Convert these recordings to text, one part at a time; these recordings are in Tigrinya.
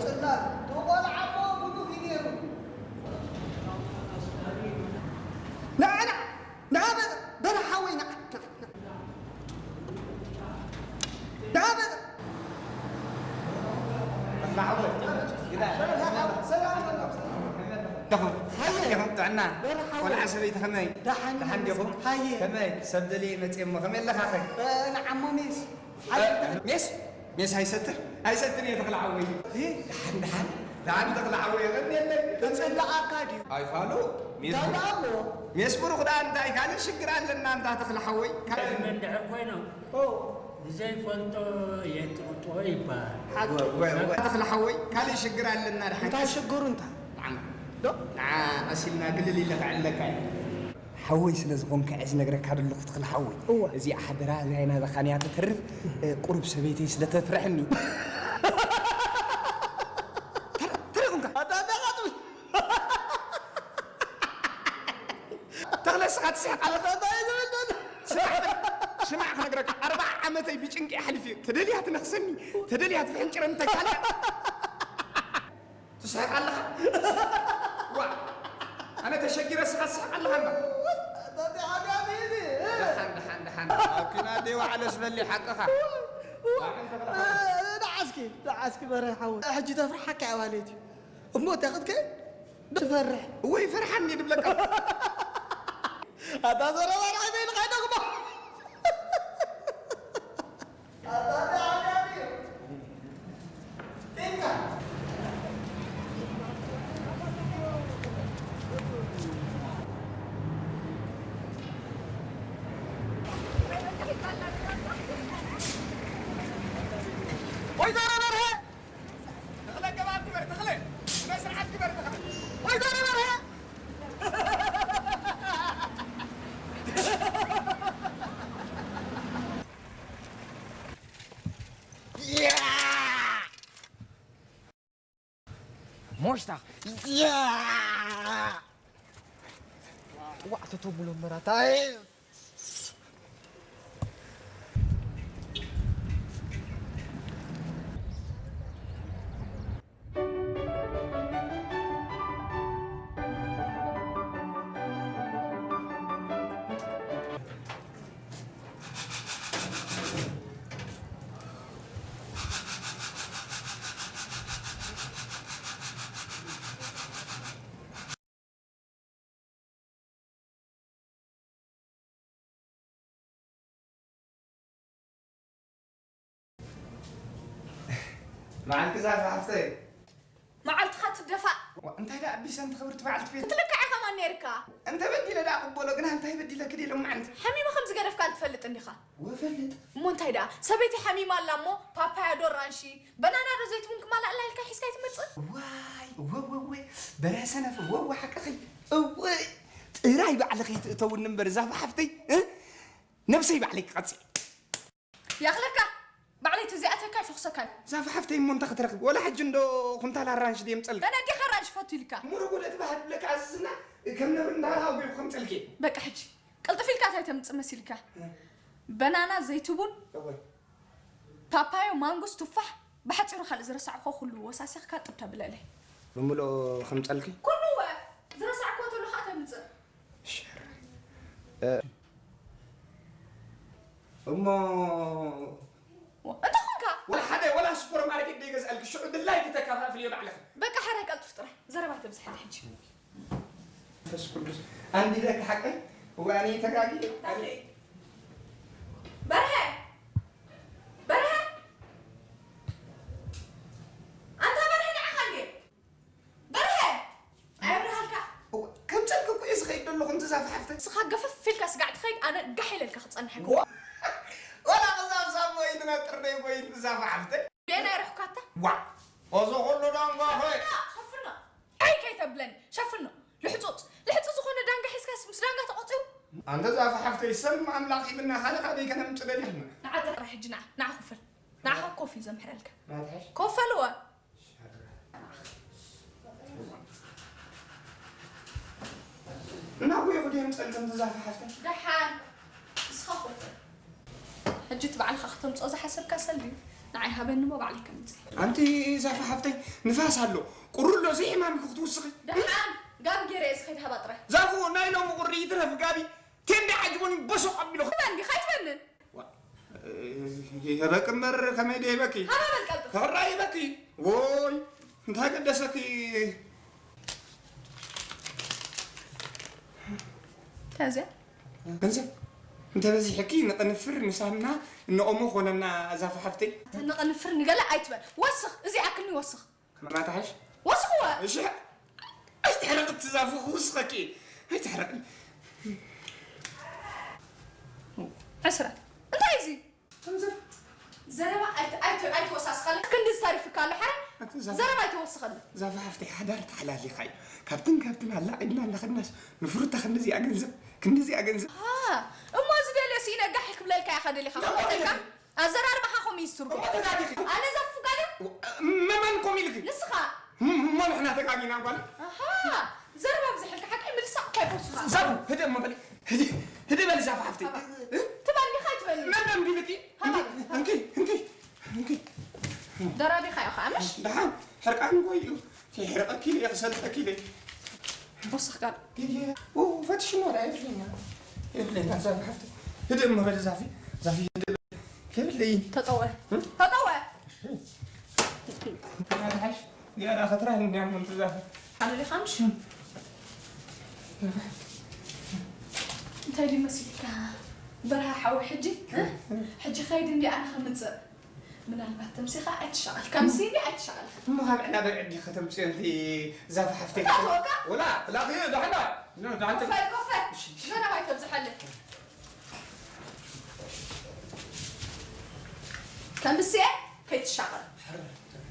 ጽላል፣ እቲ ቆልዓ እኮ ብሉኽ እዩ ነይሩ። ንዓ፣ ንዓ፣ ንዓ፣ በ-፣ በርሃ ሓወይ፣ ንዓ፣ ንዓ፣ ንዓ። ንዓ፣ በ-፣ ሰላም፣ ሰላም፣ ሰላም። ዲኹም? ሃየ። ዲኹም ጥዕና? በርሃ ሓወይ። ቆልዓ ሰበይቲ ከመይ? ደሓን ደሓን ዲኹም? ሃየ። ከመይ? ሰብ ደልየ መጽየ እሞ ከመይ ኣለኻ ኸ? እ፣ ንዓሞ ሜስ። እ፣ ሜስ? ሜስ ኣይሰትን? ኣይሰትን እየ ተኽለ ሓወይ። እ? ደሓን፣ ደሓን። ደሓን ተኽለ ሓወይ፣ የቐንየለይ። እጽልኣካ ድዩ? ኣይፋሉ። ሜስ እንታይ ደኣ እሞ? ሜስ ብሩኽ ደኣ እንታይ ካልእ ሽግር ኣለና እንታ ተኽለ ሓወይ? ካልእ እንድሕር ኮይኖም ኦ። ብዘይፈልጦ የጥቕጦ ይበሃል። ሓቂ። ወይ፣ ወይ፣ ወይ። ተኽለ ሓወይ፣ ካልእ ሽግር ኣለና ደሓን? እንታይ ሽግሩ እንታይ? ደሓን። ዶ? ንዓ ቀስ ኢልና ግልል ኢለ ከዕልለካ እየ። ሓወይ ስለ ዝኾንካ እየ ዝነግረካ ዘለኹ ተኽለ ሓወይ። እወ። እዚኣ ሓደራ እዚኣ ናባኻ እያ ተተርፍ፣ እ፣ ቁሩብ ሰበይተይ ስለ ተፍርሐኒ። ተረ-፣ ተሪቑምካ። ኣታ፣ ኣታ፣ ኣታ። ተኽለ፣ እስኻ ትስሕቕ ኣለኻ። እንታይ እዩ ዝብል ዘሎ? ስማዕ፣ ስማዕ ክነግረካ፣ ኣርብዓ ዓመተይ ብጭንቂ ኣሕሊፈ። ተደልያ ትነኽሰኒ፣ ተደልያ ትፍሕንጭረኒ፣ እንታይ ካልእ? ትስሕቕ ኣለኻ? ዋ፣ ኣነ ተሸጊረ፣ እስኻ ትስሕቕ ኣለኻ እምበር። ኣታ፣ ኣታ፣ ኣታ፣ ኣታ። ደሓን፣ ደሓን፣ ደሓን። ኣብ ኲናት ደይወዓለስ በሊ ሓቅኻ። ዋ፣ እንተ በላ። እ፣ ደዓስኪ፣ ደዓስኪ በረ ሓወይ። ሕጂ ተፍርሓካ እያ ማለት እዩ። እሞ እንታይ ክትከ-? ትፈርሕ። ወይ ፈርሓኒ ድብለካ። ኣታ ዘረባ ንዓይ በይንኻ ይደግሞ። ኣታ ደኣ ዓብያ ድዩ? ጢንካ። ወይዘሮ በርሀ! ተኽለ፣ ኣገባብ ግበር፣ ተኽለ። ስነ ስርዓት ግበር፣ ተኽለ። ወይዘሮ በርሀ! ሞሽታ! ዋዕ ተተብሎ መራታ። መዓልቲ ዛፍ ሓፍተይ። መዓልትኻ ትደፋእ። ዋ፣ እንታይ ደኣ ኣቢሰ፣ ኣንቲ ክብርቲ በዓልቲ ቤት። ክትልክዕ ኢኻ ማን ነይርካ? እንተ በዲለ ደኣ ቅበሎ፣ ግና እንታይ በዲለኪ ድየ ሎማዓንቲ? ሓሚመ ከም ዝገደፍካ ትፈልጥ እንዲኻ? ወፈልጥ። እሞ እንታይ ደኣ፣ ሰበይቲ ሓሚማ ኣላ እሞ፣ ፓፓያ ዶ ኣራንሺ፣ በናና ዶ ዘይትቡን ክማላእላ ኢልካ ሒዝካ ኣይትመጽእ? ዋይ፣ እወ፣ እወ፣ እወ፣ በርሀ ሰነፍ፣ እወ፣ እወ፣ ሓቅኺ። እወ፣ ጥራይ ባዕልኺ ትእተውኒ እምበር፣ ዛፍ ሓፍተይ፣ እ? ነብሰይ ባዕለይ ክቐጽእ። ያኽለካ፣ ባዕለይ ተዘይኣተካ ይፈኹሰካ እዩ። ዛፍ ሓፍተይ እሞ እንታይ ክትረኽብ? ወላ ሕጂ እንዶ ኩንታል ኣራንሺ ድየ ምጸልካ? ተነዲኻ ኣራንሺ ፈቱ ኢልካ። ሙሩጉ ነቲ ባህል ብለካ ኣዝዝና ከም ነብሪ እንዳበላ ኣውጊኹ ከምጸልኪ። በቃ ሕጂ ቅልጥፍ ኢልካ እንታይ ተምጽእ መሲልካ? እ። በናና፣ ዘይትቡን፣ እወ። ፓፓዮ፣ ማንጎስ፣ ቱፋሕ፣ ብሓጺሩ ካልእ ዝረሳዕኩ ኩሉ ወሳሲኽካ ጥብ ተብለለይ። ብምልኦ ከምጸልኪ? ኩሉ እወ፣ ዝረሳዕኩ ተሎ ኸኣ ተምጽእ። ሸር። እ፣ እሞ እንታይ ኾንካ? ወላ ሓደ፣ ወላ ሱፐር ማርኬት ደይገዝኣልኪ፣ ሽዑ ድላይኪ ተካፋፍልዮ ባዕልኺ። በቃ፣ ሕራይ ቀልጥፍ ጥራይ። ዘረባ ተብዝሐኒ ሕጂ። መንፈስ ቅዱስ። ኣንዲለኪ ሓቀይ? እዋኒ ተጋጊ? በርሀ! በርሀ! ኣንታ በርሀ፣ ንዓኻ እንድየ። በርሀ! ኣየብርሃልካ። እወ፣ ከም ጨርቂ እኮ እየ ዝኸይድ ዘለኹ፣ እንቲ ዛፍ ሓፍተይ። ንስኻ ገፈፍ ኢልካ ስጋዕ ትኸይድ፣ ኣነ ጋሕ ኢለልካ ክጸንሐካ። ዋ-፣ ዋላ ቅዛፍ ሳብ ወይ ትነጥር ደይ ወይ እንቲ ዛፍ ሓፍተይ። ቤና ይረሕኳታ። ዋ፣ እዚ ኩሉ ዳንጓ ሆይ። ሸፍኖ፣ ሸፍኖ። ኣይ ከይተብለኒ፣ ሸፍኖ። ልሕጹጽ፣ ልሕጹጽ ዝኾነ ዳንጋ ሒዝካስ ምስ ዳንጋ ተቖጺሩ? ኣንተ ዛፍ ሓፍተይ፣ ሰብ ኣምላኽ ሂብና፣ ካልእ ካበይ ከነምጽእ ደሊኽና? ንዓ ጥራይ ሕጂ ንዓ፣ ንዓ ኮፈል። ንዓኻ ኮፍ እዩ ዘምሕረልካ። ናትሐሽ? ኮፈል እወ። እና ጉየ ጉድዮም ጸልክም ትዛፍ ሓፍተይ። ደሓን፣ ንስኻ ኮፍ። ሕጂ እቲ ባዕልኻ ከተምጽኦ ዝሓሰብካ ሰልዲ፣ ንዓይ ሃበኒ እሞ ባዕለይ ከምጽእ። ኣንቲ ዛፉ ሓፍተይ፣ ንፋስ ኣሎ። ቁሪ ኣሎ፣ ዘይሕማምኪ ክትውስኺ። ደሓን፣ ጋቢ ገይረ እየ ዝኸይድ፣ ሃባ ጥራይ። ዛፉ፣ ናይ ሎሚ ቁሪ ይትረፍ ጋቢ። ቴንዳ ዓጅቡኒ በሶቕ ኣቢሉ። ትበኒ፣ ከይትበንን። ዋ፣ ይህበኪ እምበር ከመይ ደይበኪ? ሃባ በል ቀልጥፍ። ክራይ ይበኪ። ወይ፣ እንታይ ገደሰኪ? እንታይ እዚኣ? ገንዘብ እንተበዚሕኪ ንቕንፍር፣ ንሳምና፣ ንኦሞ ኮነና ዛፉ ሓፍተይ። ንቕንፍር ንገለ ኣይትበል። ወስኽ፣ እዚ ኣክልኒ ወስኽ። ከማና ትሓይሽ? ወስኽዎ። እሺ። ኣይትሕረቂ፣ እቲ ዛፉ ክውስኸኪ። ኣይትሕረቂ። ዕስራ። እንታይ እዚ? ገንዘብ። ዘረባ ኣይት-፣ ኣይት-፣ ኣይትወሳስኸለይ። ክንዲ ዝተሪፍካ ኣሎ፣ ሓረ? ኣቲ ዛፉ። ዘረባ ኣይትወስኸለይ። ዛፉ ሓፍተይ፣ ሓዳር ተሓላሊኻ እዩ። ካብትን ካብትን ኣላዒልና እናኸድናስ፣ ንፍሩታ ክንድዚኣ ገንዘብ፣ ክንድዚኣ ገንዘብ። ሃ፣ እሞ ዝደልዮ ስኢነ ጋሕ ክብለልካ ኢኻ ደሊኻ፣ እሞ ክሞተልካ? ተጋጊ። ኣዘራርባኻ ከምኡ እዩ ዝትርጉም። እሞ ተጋጊኺ። ኣነ ዛፉ ጋር? መመን ኮም ኢልኪ? ንስኻ። ም-፣ እሞ ንሕና ተጋጊና ጓል? ኣሃ፣ ዘረባ ብዝሕልካ ሓቂ ምልሳቕ እንታይ ቦርስኻ? ዛፉ፣ ህደ እሞ በሊ። ህደ፣ ህደ በሊ ዛፉ ሓፍቲ። ሃባ። እ? ትበሊ ዲኻ ኣይትበሊ? መን ደም ቢልኪ? ሃባ። እንኪ፣ እንኪ፣ እንኪ፣ እንኪ። ደራቢኻዮ ኸዓ ምሽ? ደሓን፣ ሕርቃን እኮ እዩ። ከይሕርቀኪ ኢለ እየ፣ ክሰልጠኪ ኢለ እየ። ወሰኽ ጋር። ዲየ፣ ኡ፣ ፈትሽኖ ዳ የብለኛ። የብለኛ፣ ዛፊ ሓፍቲ። ህደ እሞ በሊ ዛፊ፣ ዛፊ ህደ በሊ። የብለይ። ተጠወ። እ? ተጠወ። ተማታሓሽ፣ ዝያዳ ኸትራህ እንዲያም ምንቱ ዛፊ። ሓለሊ ኻምሽ። እንታይ ድዩ መሲልካ? በረሃ ሓዊ ሕጂ፣ እ? ሕጂ ኸይድ እንዲ ኣነ ኸምጽእ። ምናልባት ተምሲኻ ኣይትሻቐል። ከም ሲኒ ኣይትሻቐል። እሞ ካብ ዕላበ ዕዲ ከተምጽዮ እንተ ዛፍ ሓፍተይ። እታ ተወካ? ወላ፣ ላኺ፣ ዳሕና። ዳሕና። ኮፈ፣ ኮፈ። እሺ። ዘረባ ኣይተብዝሐለይ። ከም ብስየ ከይትሻቐል።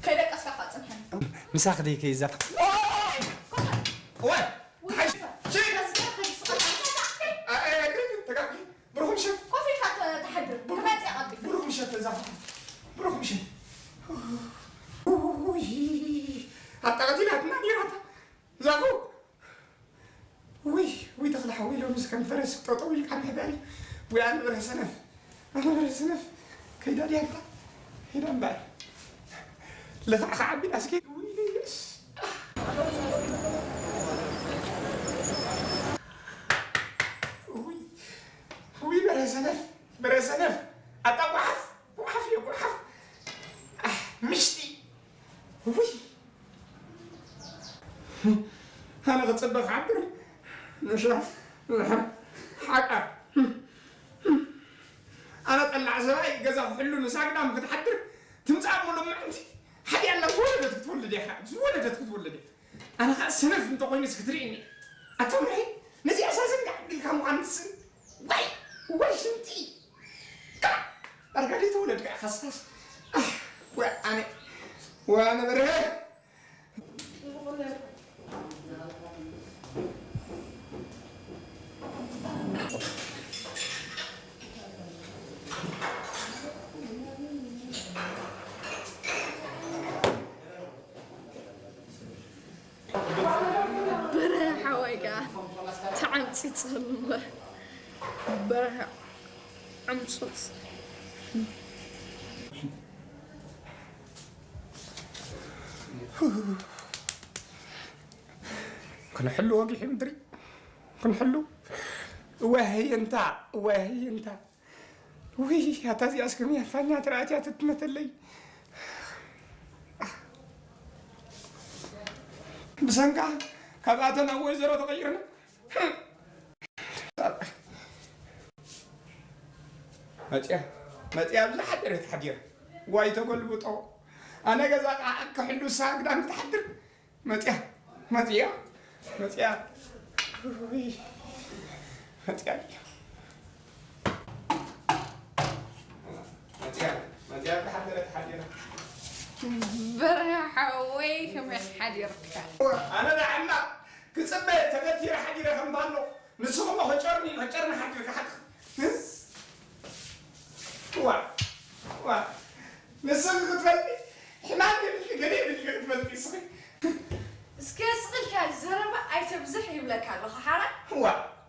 ከይደቀስካ ኸኣ ጽንሐኒ። ምሳኺ ደይ ከይዛፍ። ኦይ! ኮፈ። ወይ! ወይ! ሓሽ! ኮፈ። ሺ! ከዚ ከይትስቐል። ኣይ፣ ኣይ፣ ኣይ፣ ተጋጊ። ብሩኽ ምሸት። ኮፍ ኢልካ ተ-፣ ትሓድር። ብሩኽ፣ ንመጽእ ቀልጢፉ። ብሩኽ ምሸት ዛፉ። ብሩኽ ምሸት። ውይ፣ ኣጣ ቀቲላትና ኔራታ ዛፉ። ውይ፣ ውይ፣ ተኽለ ሓወይ፣ ሎምስ ከም ፈረስ ጠጠው ኢልካ ምሕዳሪ። ውይ፣ ኣነ በርሀ ሰነፍ፣ ኣነ በርሀ ሰነፍ። ከይዳ ድያ ኣንታ? ከይዳ እምበኣር። ልኽዓ ክዓቢ ኣስኪ። ውይ፣ ውይ፣ በርሀ ሰነፍ፣ በርሀ ሰነፍ። ኣታ ጓሓፍ፣ ጓሓፍ እየ፣ ጓሓፍ። ኣሕ፣ ምሽጢ። ውይ። ኣነ ክጽበ ክሓድር። ንሻ፣ ሓቃ። ኣነ ጠላዕ ሰብኣይ ገዛ ክሕሉ ንሳ ግዳም ክትሓድር ትምጻእ እሞ ሎምዕንቲ ሓዲኣ ኣላ ዝወለደት ክትወልድ እያ፣ ዝወለደት ክትወልድ እያ። ኣነ ኸኣ ሰነፍ እንተኾይኑስ ክትርእኒ። ኣታ ምርሒ፣ ነዚኣ ሳዘን ኣቢልካ ምዃን ንስን። ዋይ፣ ዋይ ሽንቲ። ካ፣ ዳርጋ ደይተወለድካ ኢኻ ስኻስ። ኣህ፣ ወ-፣ ኣነ፣ ወ-፣ ኣነ በርሀ። በርሀ ሓወይ ከኣ ተዓምጺጹ ኣሎ። በርሀ ዓምጹጽ። ክንሕሉ ወጊሑ ምድሪ። ክንሕሉ። እወ ህየንታ፣ እወ ህየንታ። ውይ፣ ኣታ እዚኣስ ከመይ ኣፋኛ ትርኣት እያ ትትመተለይ። ብሰንካ ካብኣተን ኣብ ወይዘሮ ተቐይርና። መጽያ፣ መጽያ ኣብዚ ሓደረት ሓዲራ። ዋይ ተገልብጦ። ኣነ ገዛ ቃ-፣ ክሕሉ እሳ ግዳም ክትሓድር። መጽያ፣ መጽያ፣ መጽያ። ውይ፣ መጽያ። መጽያ፣ መጽያ፣ ተሓደረ፣ ተሓደረ። በርሀ ሓወይ፣ ከመይ ሓዲርካ? ኣነ ደሓና ክጽበ ተገቲረ ሓዲረ ከም ባሎ። ንስኹም ከጨርኒ፣ ከጨርኒ ሓዲርካ ሓድር። እ? ዋ፣ ዋ። ንስኺ ክትፈልጢ፣ ሕማም የብልኪ፣ ገለ የብልኪ ክትፈልጢ እስኺ። እስከ ስቕ ኢልካ ዘረባ ኣይተብዝሕ ይብለካ ኣለኹ፣ ሓራ? እዋ፣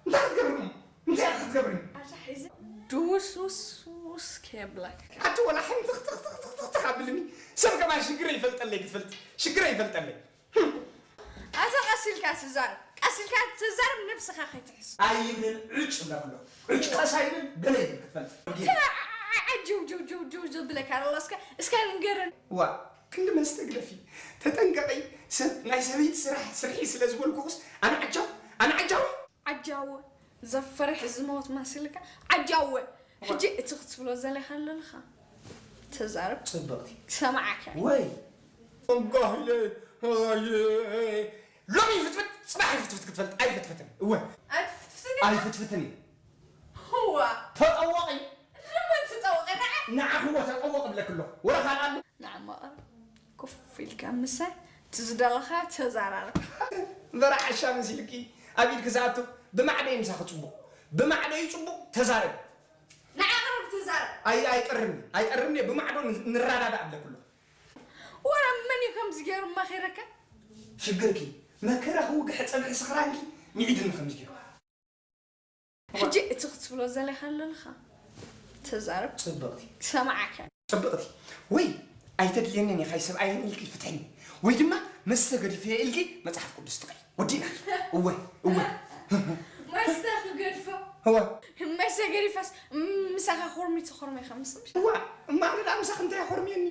እንታይ ክትገብሪ እሞ? እንታይ ክትገብሪ? ኣታ ሒዘ ድውስውስውስ ከየብለካ። ኣቲ ወላ ሓንቲ ትኽ፣ ትኽ፣ ትኽ፣ ትኽ፣ ተኻብልኒ ሰብ ከማን ሽግረ ይፈልጠለይ ክትፈልጥ ሽግረ ይፈልጠለይ ኣታ ቀሲልካ ትዛረብ ቀሲልካ ትዛረብ ነብስኻ ከይትሕስ ኣይብልን ዕጭ ብለክሎ ዕጭ ቀስ ኣይብል ገለ ይብል ክትፈልጥ ጅው ጅው ጅው ጅው ዝብለካ ኣሎ እስከ እስከ ንገረን ዋ ክንዲ መስተ ግደፊ ተጠንቀቂ ሰብ ናይ ሰበይቲ ስራሕ ስርሒ ስለ ዝበልኩስ ኣነ ዓጃው ኣነ ዓጃው ዓጃወ ዘፈርሕ ዝሞት መሲልካ ዓጃወ ሕጂ እቲ ክትብሎ ዘለካ ኣለልካ ተዛረብ ጽብቕቲ ሰማዓካ ወይ እጋሂለ ሎሚ ይፍትፍት ጽባሕ ይፍትፍት ክትፈልጥ ኣይፍትፍትን እወ ኣይትፍትፍትን ኣይፍትፍትን እዩ ህዋ ተጠወቒ ንመን ትጠውቐ ንዓ ንዓኽዎ ተጠወቕ እብለክ ኣለኹ ወረ ካልኣሉ ንዓ መቐር ኮፍ ኢልካ ምሳይ እቲ ዝደለኻ ተዘራረብ እምበር ዓሻ መሲልኪ ኣብ ኢድኪ ዝኣቱ ብማዕዶ እዩ ምሳኺ ጽቡቕ ብማዕዶ እዩ ጽቡቕ ተዛረብ ንዓ ቅርብ ትዛረብ ኣይ ኣይጠርምኒ ኣይጠርምኒ ብማዕዶ ንራዳዳ እብለክ ኣለኹ ወረ መን እዩ ከምዚ ገይሩ መኺረካ ሽግርኪ መከራ ክውግሐ ጸብሒ ስኽራንኪ ሚዒድኒ ከምዚ ገይሩ ሕጂ እቲ ክትብሎ ዘለካ ኣለልካ ተዛረብ ጽብቕቲ ሰማዓካ ጽብቕቲ ወይ ኣይተድልየንን ኢኻ ሰብኣየን ኢልኪ ፍትሕኒ ወይ ድማ መስተ ገዲፈ ኢልኪ መጽሓፍ ቅዱስ ትቕሪ ወዲና እወ እወ መስተ ክገድፎ እወ መስተ ገዲፈስ ምሳኻ ኮርሚ ትኾርሚ ኢኻ ምስምሽ እዋ እማ ኣነ ደኣ ምሳኺ እንታይ ኮርምየኒ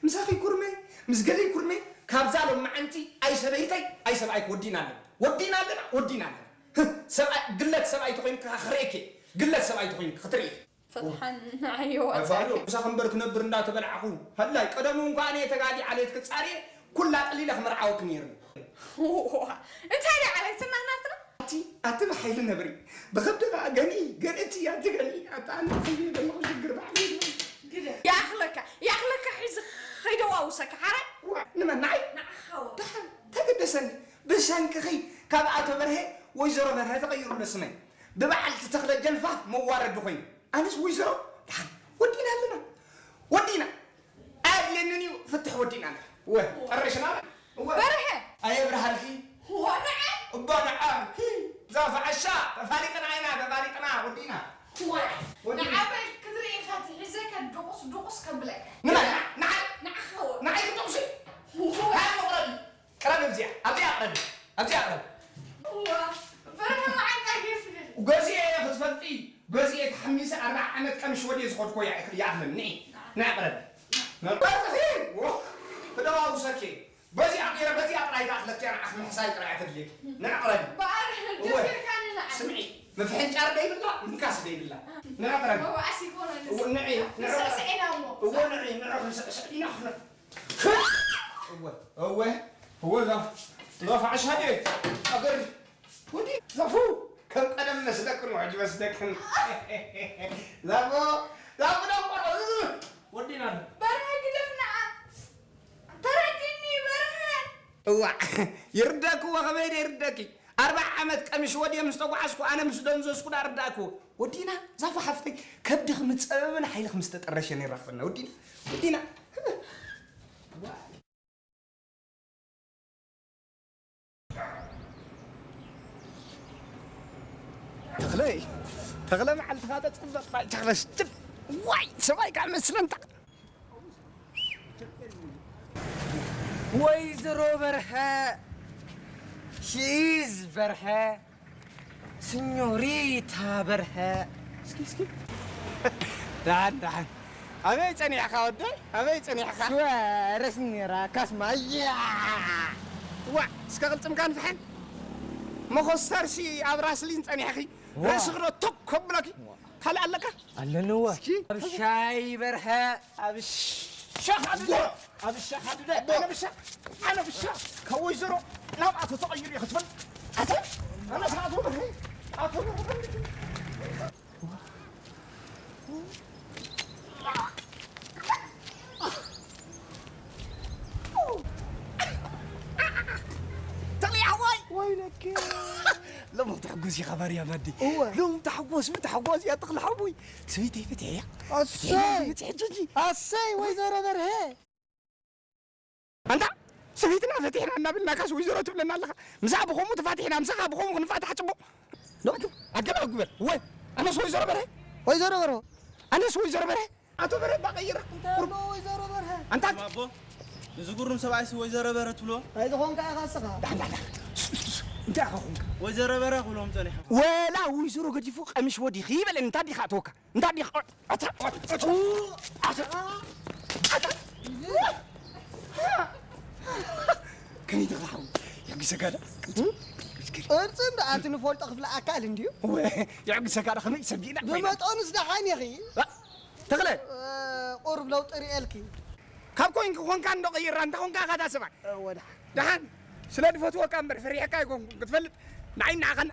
ምሳኺ ኩርመ ምስ ገለይ ኩርመ ካብዛ ሎማዓንቲ ኣይ ሰበይተይ ኣይ ሰብኣይክ ወዲና ኣለና ወዲና ኣለና ወዲና ኣለና ሰብኣይ ግለት ሰብኣይ ተኾይንካ ክርእየኪ ግለት ሰብኣይ ተኾይንካ ክትርኢ ፈትሓን ንዓዮ ባዶ ምሳኺ እምበር ክነብር እንዳተበላዕኹ ሃላይ ቀደሙ እንኳ ኣነ ተጋጊ ዓሌት ክጻርየ ኩላ ጠሊለ ክመርዓወኪ ነይሩ እንታይ ደኣ ዓሌትና ናትና ኣቲ ኣቲ ብሓይሊ ነብሪ ብኸብዲ ኸዓ ገኒ ገንእቲ ኣቲ ገኒ ኣቲ ኣነ ክየ ዘለኹ ሽግር ባዕሊ ይኣኽለካ ይኣኽለካ ሒዚ ኸይደዋውሰካ ሓራይ ንመን ንዓይ ንዓኻዎ ደሓን ተገደሰኒ ብሰንክኺ ካብ ኣቶ በርሀ ወይዘሮ በርሀ ተቐይሩሎ ስመይ ብበዓልቲ ተኽለ ጀልፋፍ መዋረዲ ኮይኑ ኣነስ ወይዘሮ ደሓን ወዲና ኣለና ወዲና ኣየድልየንን እዩ ፍትሕ ወዲና ኣለና ወ ጠረሽና ወ በርሀ ኣየብርሃልኪ ወንዐ እባ ንዓ ዛፍ ዓሻ ተፋሊጥና ኢና ተፋሊጥና ወዲና ወንዐ ንዓበይ ክትርኢ ኢኻ ትሒዘካ ድቑስ ድቑስ ከብለካ ንመን ንዓ ንዓኻዎ ንዓይ ክትጠቕሲ ሃይ መቕረቢ ቅረብ እዚኣ ኣብዚኣ ቅረቢ ኣብዚኣ ቅረቢ በርሀ መዓንጣ ገፊሕ ገዚኤ እየ ክትፈልጢ ገዚኤ ተሓሚሰ ኣርባዓ ዓመት ቀምሽ ወዲየ ዝኸድኮ ይኣኽለኒ ንዓ ቅረቢ መቐርጥኺ ክደዋውሰኪ በዚኣ ገይረ በዚኣ ጥራይ ተኣኽለኪ ንዓኽ ምሕሳይ ጥራይ ኣተድልየኪ ንዓ ቅረቢ በኣር እወ። ደፊርካኒ ንዓ ስምዒ ምፍሕንጫር ደይብላ ምንካስ ደይብላ ንዓ ቅረቢ መዋእሲ ይኮነኒ እወ ንዒ ንዑ ስዕስዒና እሞ እወ ንዒ ንዑ ክንስዕስዕ ኢና ክነ እወ እወ እወ ዛፍ ዛፍ ዓሻ ድየ ኣገር ወዲ ዛፉ ከም ቀደም መስለክን ውሕጅ መስለክን ዛፎ ዛፉ ደንቆሮ ወዲና ኣሎ በርሀ ግደፍ ንዓ ተረዲኒ በርሀ እዋ ይርደክዎ ከመይ ዶ ይርደኪ ኣርባዓ ዓመት ቀምሽ ወድየ ምስ ተጓዓዝኩ ኣነ ምስ ደንዘዝኩ ዳ ርዳእክዎ ወዲና ዛፉ ሓፍተይ ከብድኺ ምስ ጸበበን ሓይልኺ ምስ ተጠረሸን ይራኽበና ወዲና ወዲና ተኽለይ ተኽለ መዓልትኻ ተፅበቕ ተኽለ ሽትል ዋይ ሰብኣይ ከዓ መስለንታ ወይዘሮ በርሀ ሺዝ በርሀ ስኞሪታ በርሀ እስኪ እስኪ ደሓን ደሓን ኣበይ ጸኒሕኻ ወደይ ኣበይ ጸኒሕኻ ሽወ ረስኒ ነራ ካስማ እያ ዋ እስከ ቅልፅምካ ንፍሐን መኾስተርሲ ኣብ ራስሊን ፀኒሕኺ ርእስኺ ዶ ቶክ ከብለኪ ካልእ ኣለካ ኣለንዎ ኣብ ሻይ በርሀ ኣብ ሻ ኣነ ብሻ ኣነ ብሻ ካብ ወይዘሮ ናብ ኣቶ ተቐይሩ እየ ክትብል ኣተ ኣነ ኣቶ ኣቶ ተቕሊ ሓወይ ወይለኪ ሎም ተሕጎስ ኢኻ ባርያ ማዲ እወ። ሎም ተሕጎስ ምተሕጎስ እያ ተኽሊ ሓወይ ሰበይተይ ፈትሐያ ኣሰይ ኣሰይ ወይዘሮ በርሀ ኣንታ ሰበይትና ፈቲሕና እናበልናካስ ወይዘሮ ትብለና ኣለኻ ምሳኻ ብኸምኡ ተፋቲሕና ምሳኻ ብኸምኡ ክንፋታሕ ፅቡቕ ኣገባብ ግበር ወይ ኣነስ ወይዘሮ በርሀ ወይዘሮ በርሀ ኣነስ ወይዘሮ በርሀ ኣቶ በረባ ቀይራ። እንታይ ኣሎ ወይዘሮ በርሀ? ኣንታ ኣቦ፣ እዚ ጉሩም ሰብኣይሲ ወይዘሮ በረ ትብሎ? እንታይ ዝኾንካ ኢኻ እስኻ? እንታይ ኢኻ ኾንካ? ወይዘሮ በረ ክብሎም ጸኒሖም። ወላ ወይዘሮ ገዲፉ ቀሚሽ ወዲኺ ይበለኒ። እንታይ ዲኻ ኣተወካ? እንታይ ዲኻ? ከመይ ትኽልሓው? የግሰጋዳ ቅርጽ እንዳ ኣቲ ንፈልጦ ክፍለ ኣካል እንድዩ። የግሰጋዳ ከመይ ሰጊና ብመጠኑስ ደሓን ኢኺ። ተኽለ ቁሩብ ለውጢ ርእየልኪ። ካብ ኮንኪ ኮንካ እንዶ ቀይራ እንተ ኮንካ ኢኻ እታ ሰብኣይ። ወዳ ደሓን ስለ ድፈትወካ እምበር ፈሪሐካ ኣይኮንኩን ክትፈልጥ ንዓይ ንዓኻን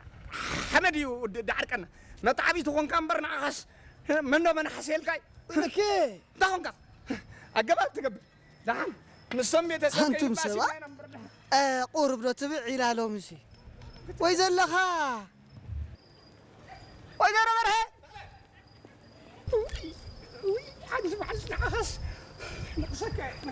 ሓመድ እዩ ድ- ድዓርቀና መጣዕቢቲ ኮንካ እምበር ንዓኻስ መኖ መናሓስየልካ እዩ እኬ እንታ ኮንካ ኣገባብ ትገብር ደሓን ንሶም ቤተሰብ ሓንቱም ከይባስ ሰባት። ኢልና እምበር ደሓን። ቁሩብ ዶ ትብዕ ኢላ ሎምሲ ወይ ዘለኻ ወይዘሮ በርሀ ሓንቲ መዓልቲ ንዓኻስ ንቕሰካ ኢና።